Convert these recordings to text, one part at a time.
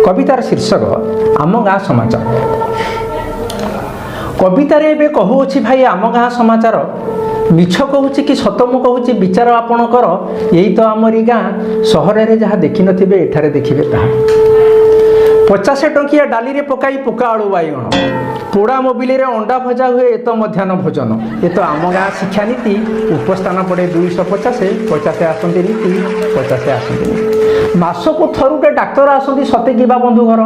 କବିତାର ଶୀର୍ଷକ ଆମ ଗାଁ ସମାଚାର। କବିତାରେ ଏବେ କହୁଅଛି ଭାଇ ଆମ ଗାଁ ସମାଚାର, ମିଛ କହୁଛି କି ସତ ମୁଁ କହୁଛି ବିଚାର ଆପଣଙ୍କର। ଏଇ ତ ଆମରି ଗାଁ, ସହରରେ ଯାହା ଦେଖିନଥିବେ ଏଠାରେ ଦେଖିବେ ତାହା। 50 ଟଙ୍କିଆ ଡାଲିରେ ପକାଇ ପୋକା ଆଳୁ ବାଇଗଣ, ପୋଡ଼ା ମୋବିଲିରେ ଅଣ୍ଡା ଭଜା ହୁଏ ଏ ତ ମଧ୍ୟାହ୍ନ ଭୋଜନ। ଏ ତ ଆମ ଗାଁ ଶିକ୍ଷାନୀତି, ଉପସ୍ଥାନ ପଡ଼େ 250, 50 ଆସନ୍ତି ନୀତି, 50 ଆସନ୍ତି ନୀତି। ମାସକୁ ଥରୁଟେ ଡାକ୍ତର ଆସନ୍ତି ସତେ କିବା ବନ୍ଧୁ ଘର,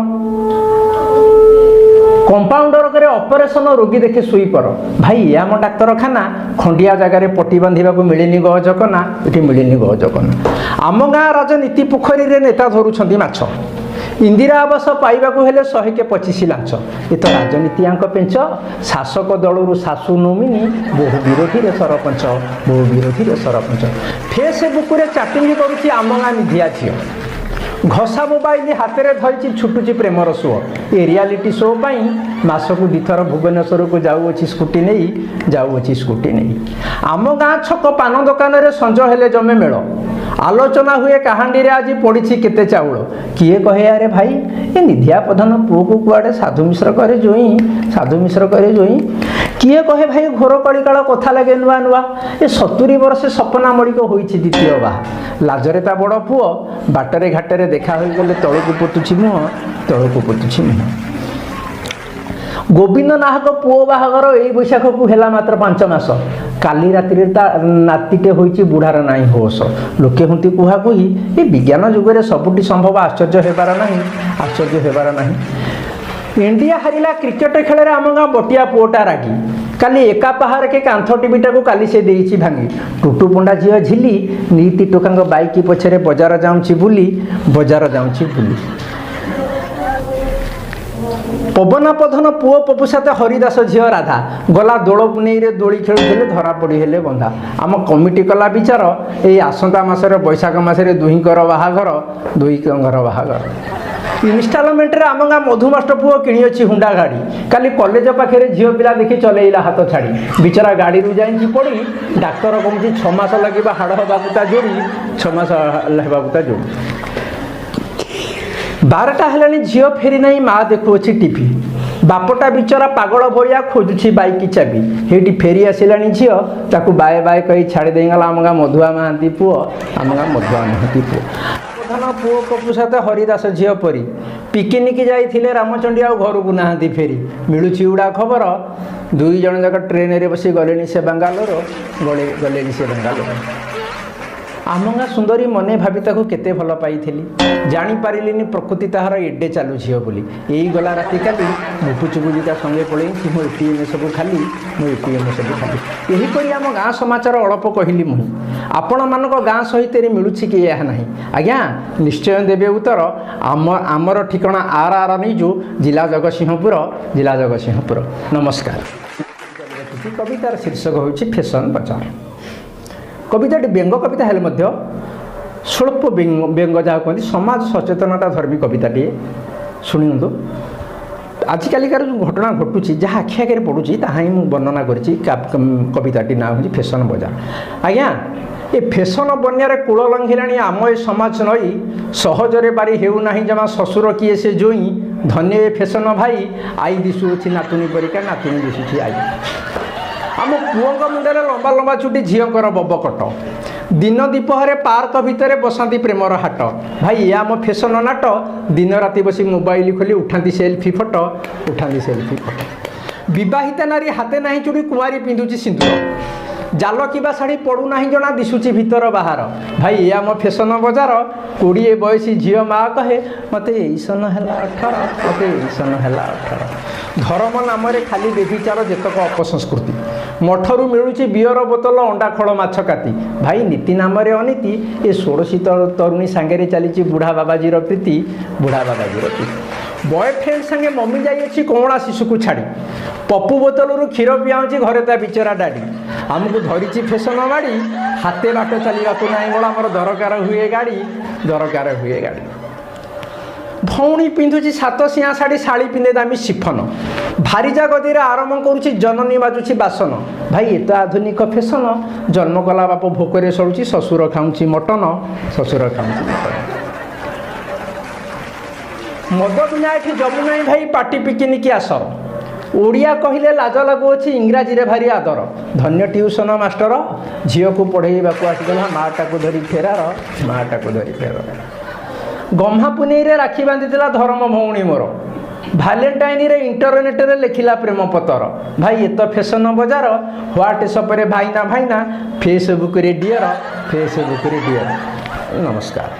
କମ୍ପାଉଣ୍ଡର କରେ ଅପରେସନ ରୋଗୀ ଦେଖେ ଶୋଇପର। ଭାଇ ଏ ଆମ ଡାକ୍ତରଖାନା, ଖଣ୍ଡିଆ ଜାଗାରେ ପଟି ବାନ୍ଧିବାକୁ ମିଳିନି ଗଜକନା, ଏଠି ମିଳିନି ଗଜକନା। ଆମ ଗାଁ ରାଜନୀତି ପୋଖରୀରେ ନେତା ଧରୁଛନ୍ତି ମାଛ, ଇନ୍ଦିରା ଆବାସ ପାଇବାକୁ ହେଲେ 100 କେ 25 ଲାଞ୍ଚ। ଏ ତ ରାଜନୀତିଆଙ୍କ ପେଞ୍ଚ, ଶାସକ ଦଳରୁ ଶାଶୁ ନୋମିନି, ବହୁ ବିରୋଧୀରେ ସରପଞ୍ଚ, ବହୁ ବିରୋଧୀରେ ସରପଞ୍ଚ। ଫେସବୁକରେ ଚାଟିଂ କରୁଛି ଆମ ଗାଁ ନିଧିଆ ଝିଅ, ଘଷା ମୋବାଇଲ ହାତରେ ଧରିଛି ଛୁଟୁଛି ପ୍ରେମର ସୁଅ। ଏ ରିଆଲିଟି ଶୋ ପାଇଁ ମାସକୁ 2ଥର ଭୁବନେଶ୍ୱରକୁ ଯାଉଅଛି ସ୍କୁଟି ନେଇ, ଯାଉଅଛି ସ୍କୁଟି ନେଇ। ଆମ ଗାଁ ଛକ ପାନ ଦୋକାନରେ ସଞ୍ଜ ହେଲେ ଜମେ ମେଳ, ଆଲୋଚନା ହୁଏ କାହାଣ୍ଡିରେ ଆଜି ପଡ଼ିଛି କେତେ ଚାଉଳ। କିଏ କହେ ଆରେ ଭାଇ ଏ ନିଧିଆ ପ୍ରଧାନ ପୁଅକୁ କୁଆଡ଼େ ସାଧୁ ମିଶ୍ର କରେ ଜୋଇଁ, ସାଧୁ ମିଶ୍ର କରେ ଜୋଇଁ। କିଏ କହେ ଭାଇ ଘୋର କଳିକାଳ କଥା ଲାଗେ ନୂଆ ନୂଆ, ଏ 70 ବର୍ଷ ସପନା ମଳିକ ହୋଇଛି ଦ୍ୱିତୀୟ ବାହା। ଲାଜରେ ତା ବଡ଼ ପୁଅ ବାଟରେ ଘାଟରେ ଦେଖା ହୋଇଗଲେ ତଳକୁ ପୋତୁଛି ମୁହଁ, ତଳକୁ ପୋତୁଛି ମୁହଁ। ଗୋବିନ୍ଦ ନାହକ ପୁଅ ବାହାଘର ଏଇ ବୈଶାଖକୁ ହେଲା ମାତ୍ର 5 ମାସ, କାଲି ରାତିରେ ତା ନାତିଟେ ହୋଇଛି ବୁଢ଼ାର ନାହିଁ ହୋସ। ଲୋକେ ହୁଅନ୍ତି କୁହାକୁହି, ଏ ବିଜ୍ଞାନ ଯୁଗରେ ସବୁଠି ସମ୍ଭବ, ଆଶ୍ଚର୍ଯ୍ୟ ହେବାର ନାହିଁ, ଆଶ୍ଚର୍ଯ୍ୟ ହେବାର ନାହିଁ। ଇଣ୍ଡିଆ ହାରିଲା କ୍ରିକେଟ ଖେଳରେ ଆମ ଗାଁ ବଟିଆ ପୁଅଟା ରାଗି, କାଲି ଏକା ପାହାରକେ କାନ୍ଥ ଟିଭିଟାକୁ କାଲି ସେ ଦେଇଛି ଭାଙ୍ଗି। ଟୁଟୁ ପଣ୍ଡା ଝିଅ ଝିଲି ନୀତି ଟୋକାଙ୍କ ବାଇକି ପଛରେ ବଜାର ଯାଉଛି ବୁଲି, ବଜାର ଯାଉଛି ବୁଲି। ପବନା ପଧନ ପୁଅ ପପୁ ସାଥେ ହରିଦାସ ଝିଅ ରାଧା, ଗଲା ଦୋଳ ପୁନେଇରେ ଦୋଳି ଖେଳୁଥିଲେ ଧରା ପଡ଼ି ହେଲେ ବନ୍ଧା। ଆମ କମିଟି କଲା ବିଚାର, ଏଇ ଆସନ୍ତା ମାସରେ ବୈଶାଖ ମାସରେ ଦୁହିଁଙ୍କର ବାହାଘର, ଦୁହିଁଙ୍କର ବାହାଘର। ଇନଷ୍ଟଲମେଣ୍ଟରେ ଆମ ଗାଁ ମଧୁମାଷ୍ଟର ପୁଅ କିଣିଅଛି ହୁଣ୍ଡା ଗାଡ଼ି, କାଲି କଲେଜ ପାଖରେ ଝିଅ ପିଲା ଦେଖି ଚଲେଇଲା ହାତ ଛାଡ଼ି, ବିଚରା ଗାଡ଼ିରୁ ଯାଇଛି ପଡ଼ି, ଡାକ୍ତର କହୁଛି 6 ମାସ ଲାଗିବ ହାଡ଼ ହେବାକୁ ତା ଯୋଡ଼ି, 6 ମାସ ହେବାକୁ ତା ଯୋଡ଼ି। 12ଟା ହେଲାଣି ଝିଅ ଫେରି ନାହିଁ, ମା ଦେଖୁଅଛି ଟିଭି, ବାପଟା ବିଚରା ପାଗଳ ଭଳିଆ ଖୋଜୁଛି ବାଇକ୍ ଚାବି। ହେଇଠି ଫେରି ଆସିଲାଣି ଝିଅ, ତାକୁ ବାଏ ବାଏ କହି ଛାଡ଼ି ଦେଇଗଲା ଆମ ଗାଁ ମଧୁଆ ମହାନ୍ତି ପୁଅ, ଆମ ଗାଁ ମଧୁଆ ମହାନ୍ତି ପୁଅ। ପ୍ରଧାନ ପୁଅ ପପୁ ସାଥେ ହରିଦାସ ଝିଅ ପରି ପିକନିକ୍ ଯାଇଥିଲେ ରାମଚଣ୍ଡୀ, ଆଉ ଘରକୁ ନାହାନ୍ତି ଫେରି। ମିଳୁଛି ଉଡ଼ା ଖବର, 2 ଜଣ ଯାକ ଟ୍ରେନରେ ବସି ଗଲେଣି ସେ ବାଙ୍ଗାଲୋର, ଗଲେଣି ସେ ବାଙ୍ଗାଲୋର। ଆମ ଗାଁ ସୁନ୍ଦରୀ ମନେ ଭାବି ତାକୁ କେତେ ଭଲ ପାଇଥିଲି, ଜାଣିପାରିଲିନି ପ୍ରକୃତି ତାହାର ଏଡେ ଚାଲୁ ଝିଅ ବୋଲି। ଏଇ ଗଲା ରାତି କାଲି ମୁପୁଚୁପୁଜି ତା ସଙ୍ଗେ ପଳେଇଛି, ମୋ ATM ସବୁ ଖାଲି, ମୋ ATM ସବୁ ଖାଲି। ଏହିପରି ଆମ ଗାଁ ସମାଚାର ଅଳପ କହିଲି ମୁହିଁ, ଆପଣମାନଙ୍କ ଗାଁ ସହିତରେ ମିଳୁଛି କି ଏହା ନାହିଁ? ଆଜ୍ଞା ନିଶ୍ଚୟ ଦେବେ ଉତ୍ତର। ଆମର ଠିକଣା ଆର୍ ଆର୍ ନ୍ୟୁଜ୍, ଜିଲ୍ଲା ଜଗତସିଂହପୁର, ଜିଲ୍ଲା ଜଗତସିଂହପୁର। ନମସ୍କାର। କବିତାର ଶୀର୍ଷକ ହେଉଛି ଫ୍ୟାସନ୍ ବଜାର। କବିତାଟି ବ୍ୟଙ୍ଗ କବିତା ହେଲେ ମଧ୍ୟ ସ୍ୱଳ୍ପ ବ୍ୟଙ୍ଗ ଯାହା କୁହନ୍ତି, ସମାଜ ସଚେତନତା ଧର୍ମୀ କବିତାଟିଏ। ଶୁଣିନ୍ତୁ, ଆଜିକାଲିକାର ଯେଉଁ ଘଟଣା ଘଟୁଛି, ଯାହା ଆଖି ଆଗରେ ପଡ଼ୁଛି, ତାହା ହିଁ ମୁଁ ବର୍ଣ୍ଣନା କରିଛି। କବିତାଟି ନାଁ ହେଉଛି ଫ୍ୟାସନ୍ ବଜାର। ଆଜ୍ଞା ଏ ଫ୍ୟାସନ୍ ବନ୍ୟାରେ କୂଳ ଲଙ୍ଘିଲାଣି ଆମ ଏ ସମାଜ ନଈ, ସହଜରେ ବାରି ହେଉନାହିଁ ଜମା ଶ୍ୱଶୁର କିଏ ସେ ଜୋଇଁ। ଧନ୍ୟ ଏ ଫ୍ୟାସନ୍ ଭାଇ, ଆଈ ଦିଶୁଅଛି ନାତୁଣୀ ପରିକା, ନାତୁଣୀ ଦିଶୁଛି ଆଈ। ଆମ ପୁଅଙ୍କ ମୁଣ୍ଡରେ ଲମ୍ବା ଲମ୍ବା ଚୁଟି, ଝିଅଙ୍କର ବବକଟ, ଦିନ ଦ୍ୱିପହରେ ପାର୍କ ଭିତରେ ବସାନ୍ତି ପ୍ରେମର ହାଟ। ଭାଇ ଏ ଆମ ଫ୍ୟାସନ୍ ନାଟ, ଦିନ ରାତି ବସି ମୋବାଇଲ ଖୋଲି ଉଠାନ୍ତି ସେଲ୍ଫି ଫଟୋ, ଉଠାନ୍ତି ସେଲ୍ଫି ଫଟୋ। ବିବାହିତା ନାରୀ ହାତେ ନାହିଁ ଚୁଡ଼ି, କୁଆଁରୀ ପିନ୍ଧୁଛି ସିନ୍ଦୁର, ଜାଲ କିବା ଶାଢ଼ୀ ପଡ଼ୁନାହିଁ ଜଣା, ଦିଶୁଛି ଭିତର ବାହାର। ଭାଇ ଏ ଆମ ଫ୍ୟାସନ୍ ବଜାର, 20 ବୟସୀ ଝିଅ ମା କହେ ମୋତେ ଏଇ ସନ ହେଲା 18, ମୋତେ ଏଇ ସନ ହେଲା 18। ଧର୍ମ ନାମରେ ଖାଲି ବ୍ୟଭିଚାର, ଯେତକ ଅପସଂସ୍କୃତି, ମଠରୁ ମିଳୁଛି ବିୟର ବୋତଲ, ଅଣ୍ଡା ଖୋଳ, ମାଛ କାତି। ଭାଇ ନୀତି ନାମରେ ଅନୀତି, ଏ ଷୋଡ଼ଶୀ ତରୁଣୀ ସାଙ୍ଗରେ ଚାଲିଛି ବୁଢ଼ା ବାବାଜୀର ପ୍ରୀତି, ବୁଢ଼ା ବାବାଜୀର ପ୍ରୀତି। ବୟଫ୍ରେଣ୍ଡ ସାଙ୍ଗେ ମମି ଯାଇଅଛି କଅଁଳା ଶିଶୁକୁ ଛାଡ଼ି, ପପୁ ବୋତଲରୁ କ୍ଷୀର ପିଆଉଛି ଘରେ ତା ବିଚରା ଡାଡ଼ି। ଆମକୁ ଧରିଛି ଫ୍ୟାସନ ମାଡ଼ି, ହାତେ ବାଟ ଚାଲିବାକୁ ନାହିଁ ବଳ, ଆମର ଦରକାର ହୁଏ ଗାଡ଼ି, ଦରକାର ହୁଏ ଗାଡ଼ି। ଭଉଣୀ ପିନ୍ଧୁଛି 7 ସିଆଁ ଶାଢ଼ୀ, ଶାଳୀ ପିନ୍ଧେ ଦାମୀ ସିଫନ, ଭାରିଜା ଗଦିରେ ଆରାମ କରୁଛି, ଜନନୀ ମାଜୁଛି ବାସନ। ଭାଇ ଏ ତ ଆଧୁନିକ ଫ୍ୟାସନ, ଜନ୍ମ କଲା ବାପ ଭୋକରେ ସଳୁଛି, ଶ୍ୱଶୁର ଖାଉଛି ମଟନ, ଶ୍ୱଶୁର ଖାଉଛି ମଟନ। ମଦ ବିନା ଏଠି ଜମୁନାହିଁ ଭାଇ ପାଟି ପିକିନିକି ଆସର। ଓଡ଼ିଆ କହିଲେ ଲାଜ ଲାଗୁଅଛି, ଇଂରାଜୀରେ ଭାରି ଆଦର। ଧନ୍ୟ ଟ୍ୟୁସନ ମାଷ୍ଟର, ଝିଅକୁ ପଢ଼େଇବାକୁ ଆସିଗଲା ମାଟାକୁ ଧରି ଫେରାର, ମାଟାକୁ ଧରି ଫେରାର। ଗହ୍ମା ପୁନେଇରେ ରାକ୍ଷୀ ବାନ୍ଧିଥିଲା ଧରମ ଭଉଣୀ ମୋର, ଭାଲେଣ୍ଟାଇନରେ ଇଣ୍ଟରନେଟରେ ଲେଖିଲା ପ୍ରେମ ପତର। ଭାଇ ଏତ ଫ୍ୟାସନ ବଜାର, ହ୍ୱାଟ୍ସଆପରେ ଭାଇନା ଭାଇନା, ଫେସବୁକରେ ଡିଅର, ଫେସବୁକରେ ଡିଅର। ନମସ୍କାର।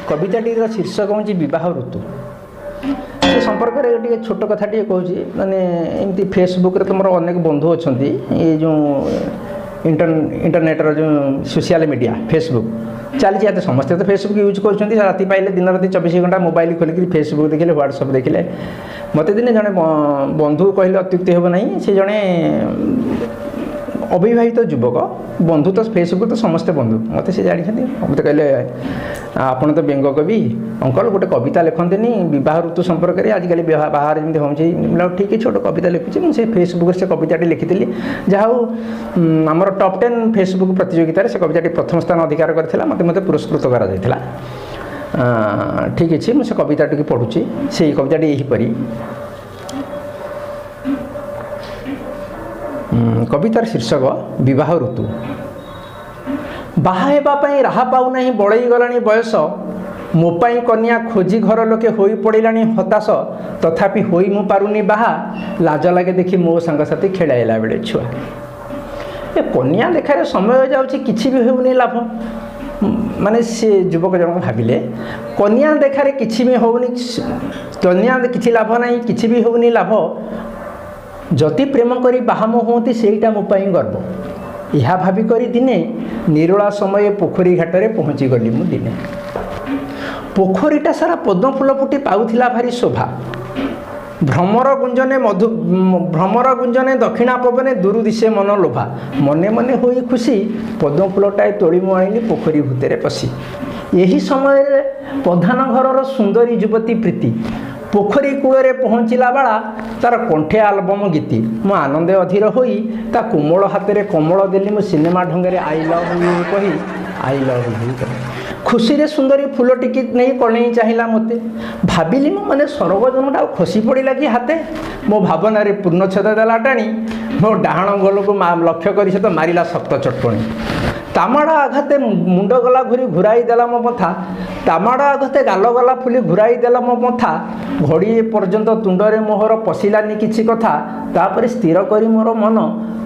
କବିତାଟିର ଶୀର୍ଷକ ହେଉଛି ବିବାହ ଋତୁ। ସେ ସମ୍ପର୍କରେ ଟିକେ ଛୋଟ କଥା ଟିକେ କହୁଛି। ମାନେ ଏମିତି ଫେସବୁକରେ ତ ମୋର ଅନେକ ବନ୍ଧୁ ଅଛନ୍ତି, ଏଇ ଯେଉଁ ଇଣ୍ଟରନେଟ୍ର ଯେଉଁ ସୋସିଆଲ ମିଡ଼ିଆ ଫେସବୁକ୍ ଚାଲିଛି, ଏତେ ସମସ୍ତେ ତ ଫେସବୁକ୍ ୟୁଜ୍ କରୁଛନ୍ତି। ରାତି ପାଇଲେ ଦିନ ରାତି 24 ଘଣ୍ଟା ମୋବାଇଲ ଖୋଲିକିରି ଫେସବୁକ୍ ଦେଖିଲେ, ହ୍ୱାଟ୍ସଆପ୍ ଦେଖିଲେ। ମୋତେ ଦିନେ ଜଣେ ବନ୍ଧୁ କହିଲେ ଅତ୍ୟୁକ୍ତି ହେବ ନାହିଁ, ସେ ଜଣେ ଅବିବାହିତ ଯୁବକ ବନ୍ଧୁ, ତ ଫେସବୁକ୍ ତ ସମସ୍ତେ ବନ୍ଧୁ, ମୋତେ ସେ ଜାଣିଛନ୍ତି। ମୋତେ କହିଲେ ଆପଣ ତ ବ୍ୟଙ୍ଗ କବି ଅଙ୍କଲ, ଗୋଟେ କବିତା ଲେଖନ୍ତିନି ବିବାହ ଋତୁ ସମ୍ପର୍କରେ, ଆଜିକାଲି ବାହାରେ ଯେମିତି ହେଉଛି। ଠିକ୍ ଅଛି, ଗୋଟେ କବିତା ଲେଖୁଛି। ମୁଁ ସେ ଫେସବୁକ୍ରେ ସେ କବିତାଟି ଲେଖିଥିଲି। ଯାହା ହଉ ଆମର ଟପ୍ 10 ଫେସବୁକ୍ ପ୍ରତିଯୋଗିତାରେ ସେ କବିତାଟି ପ୍ରଥମ ସ୍ଥାନ ଅଧିକାର କରିଥିଲା, ମୋତେ ମୋତେ ପୁରସ୍କୃତ କରାଯାଇଥିଲା। ଠିକ୍ ଅଛି, ମୁଁ ସେ କବିତାଟିକୁ ପଢ଼ୁଛି। ସେଇ କବିତାଟି ଏହିପରି। କବିତାର ଶୀର୍ଷକ ବିବାହ ଋତୁ। ବାହା ହେବା ପାଇଁ ରାହା ପାଉନାହିଁ, ବଳେଇ ଗଲାଣି ବୟସ, ମୋ ପାଇଁ କନ୍ୟା ଖୋଜି ଘର ଲୋକେ ହୋଇ ପଡ଼ିଲାଣି ହତାଶ, ତଥାପି ହୋଇ ମୁଁ ପାରୁନି ବାହା, ଲାଜ ଲାଗେ ଦେଖି ମୋ ସାଙ୍ଗସାଥି ଖେଳାଇଲା ବେଳେ ଛୁଆ। ଏ କନ୍ୟା ଦେଖାରେ ସମୟ ଯାଉଛି, କିଛି ବି ହେଉନି ଲାଭ। ମାନେ ସେ ଯୁବକ ଜଣକ ଭାବିଲେ କନ୍ୟା ଦେଖାରେ କିଛି ବି ହେଉନି, କନ୍ୟା କିଛି ଲାଭ ନାହିଁ, କିଛି ବି ହେଉନି ଲାଭ, ଯଦି ପ୍ରେମ କରି ବାହାମ ହୁଅନ୍ତି ସେଇଟା ମୋ ପାଇଁ ଗର୍ବ। ଏହା ଭାବିକରି ଦିନେ ନିରୋଳା ସମୟେ ପୋଖରୀ ଘାଟରେ ପହଞ୍ଚିଗଲି ମୁଁ ଦିନେ। ପୋଖରୀଟା ସାରା ପଦ୍ମଫୁଲ ଫୁଟି ପାଉଥିଲା ଭାରି ଶୋଭା। ଭ୍ରମର ଗୁଞ୍ଜନେ ମଧୁ ଭ୍ରମର ଗୁଞ୍ଜନେ ଦକ୍ଷିଣା ପବନେ ଦୂରୁ ଦିଶେ ମନ ଲୋଭା। ମନେ ମନେ ହୋଇ ଖୁସି ପଦ୍ମଫୁଲଟାଏ ତୋଳି ମୁଁ ଆଣିଲି ପୋଖରୀ ଭିତରେ ପଶି। ଏହି ସମୟରେ ପ୍ରଧାନ ଘରର ସୁନ୍ଦରୀ ଯୁବତୀ ପ୍ରୀତି ପୋଖରୀ କୂଳରେ ପହଞ୍ଚିଲା ବେଳା ତାର କଣ୍ଠେ ଆଲବମ ଗୀତି। ମୁଁ ଆନନ୍ଦେ ଅଧୀର ହୋଇ ତା କୋମଳ ହାତରେ କମଳ ଦେଲି ମୁଁ ସିନେମା ଢଙ୍ଗରେ I love you କହି, I love you କହି। ଖୁସିରେ ସୁନ୍ଦରୀ ଫୁଲଟିକି ନେଇ କଣେଇ ଚାହିଁଲା ମୋତେ। ଭାବିଲି ମୁଁ ମାନେ ସରଗଜନଟା ଆଉ ଖସି ପଡ଼ିଲା କି ହାତେ। ମୋ ଭାବନାରେ ପୂର୍ଣ୍ଣଚ୍ଛେଦ ଦେଲା ଟାଣି, ମୋ ଡାହାଣ ଗୋଲକୁ ଲକ୍ଷ୍ୟ କରି ସେ ତ ମାରିଲା ଶକ୍ତ ଚଟକଣି। ତାମାଡ଼ ଆଘାତେ ମୁଣ୍ଡ ଗଲା ଘୁରି ଘୁରାଇ ଦେଲା ମୋ ମଥା, ତାମାଡ଼ ଆଘାତେ ଗାଲ ଗଲା ଫୁଲି ଘୁରାଇ ଦେଲା ମୋ ମଥା। ଘଡ଼ିଏ ପର୍ଯ୍ୟନ୍ତ ତୁଣ୍ଡରେ ମୋହର ପଶିଲାନି କିଛି କଥା। ତାପରେ ସ୍ଥିର କରି ମୋର ମନ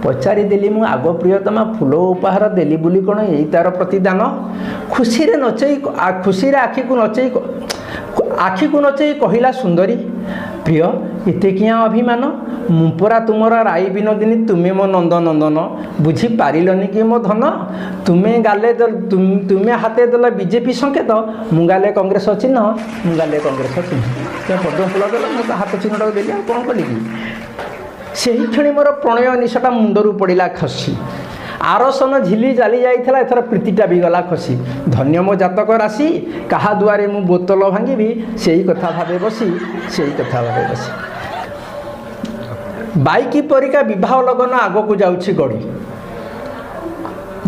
ପଚାରିଦେଲି ମୁଁ ଆଗ ପ୍ରିୟତମା, ଫୁଲ ଉପହାର ଦେଲି ବୋଲି କ'ଣ ଏଇ ତାର ପ୍ରତିଦାନ? ଖୁସିରେ ନଚେଇ ଖୁସିରେ ଆଖିକୁ ନଚେଇ କହିଲା ସୁନ୍ଦରୀ, ପ୍ରିୟ ଏତେ କିଆଁ ଅଭିମାନ, ମୁଁ ପରା ତୁମର ରାଇ ବିନୋଦିନୀ, ତୁମେ ମୋ ନନ୍ଦନନ୍ଦନ, ବୁଝିପାରିଲନି କି ମୋ ଧନ? ତୁମେ ଗାଲେ ତୁମେ ହାତେ ଦେଲ ବିଜେପି ସଂକେତ, ମୁଁ ଗାଲେ କଂଗ୍ରେସ ଚିହ୍ନ, ମୁଁ ଗାଲେ କଂଗ୍ରେସ ଚିହ୍ନ। ତୁମେ ପଦ୍ମ ଫୁଲ ଦେଲ, ମୁଁ ତ ହାତ ଚିହ୍ନଟାକୁ ଦେଲି, ଆଉ କ'ଣ କଲି କି? ସେହି କ୍ଷଣି ମୋର ପ୍ରଣୟ ନିଶାଟା ମୁଣ୍ଡରୁ ପଡ଼ିଲା ଖସି। ଆରସନ ଝିଲି ଚାଲି ଯାଇଥିଲା, ଏଥର ପ୍ରୀତିଟା ବି ଗଲା ଖସି। ଧନ୍ୟ ମୋ ଜାତକ ରାଶି, କାହା ଦୁଆରେ ମୁଁ ବୋତଲ ଭାଙ୍ଗିବି, ସେଇ କଥା ଭାବେ ବସି, ସେଇ କଥା ଭାବେ ବସି। ବାଇକି ପରିକା ବିବାହ ଲଗ୍ନ ଆଗକୁ ଯାଉଛି ଗଡ଼ି,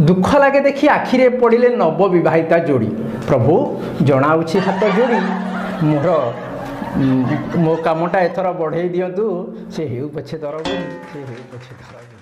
ଦୁଃଖ ଲାଗେ ଦେଖି ଆଖିରେ ପଡ଼ିଲେ ନବବିବାହିତା ଯୋଡ଼ି। ପ୍ରଭୁ ଜଣାଉଛି ହାତ ଯୋଡ଼ି, ମୋର ମୋ କାମଟା ଏଥର ବଢ଼େଇ ଦିଅନ୍ତୁ, ସେ ହେଉ ପଛେ ଦରବରି, ସେ ହେଉ ପଛେ ଦରବରି।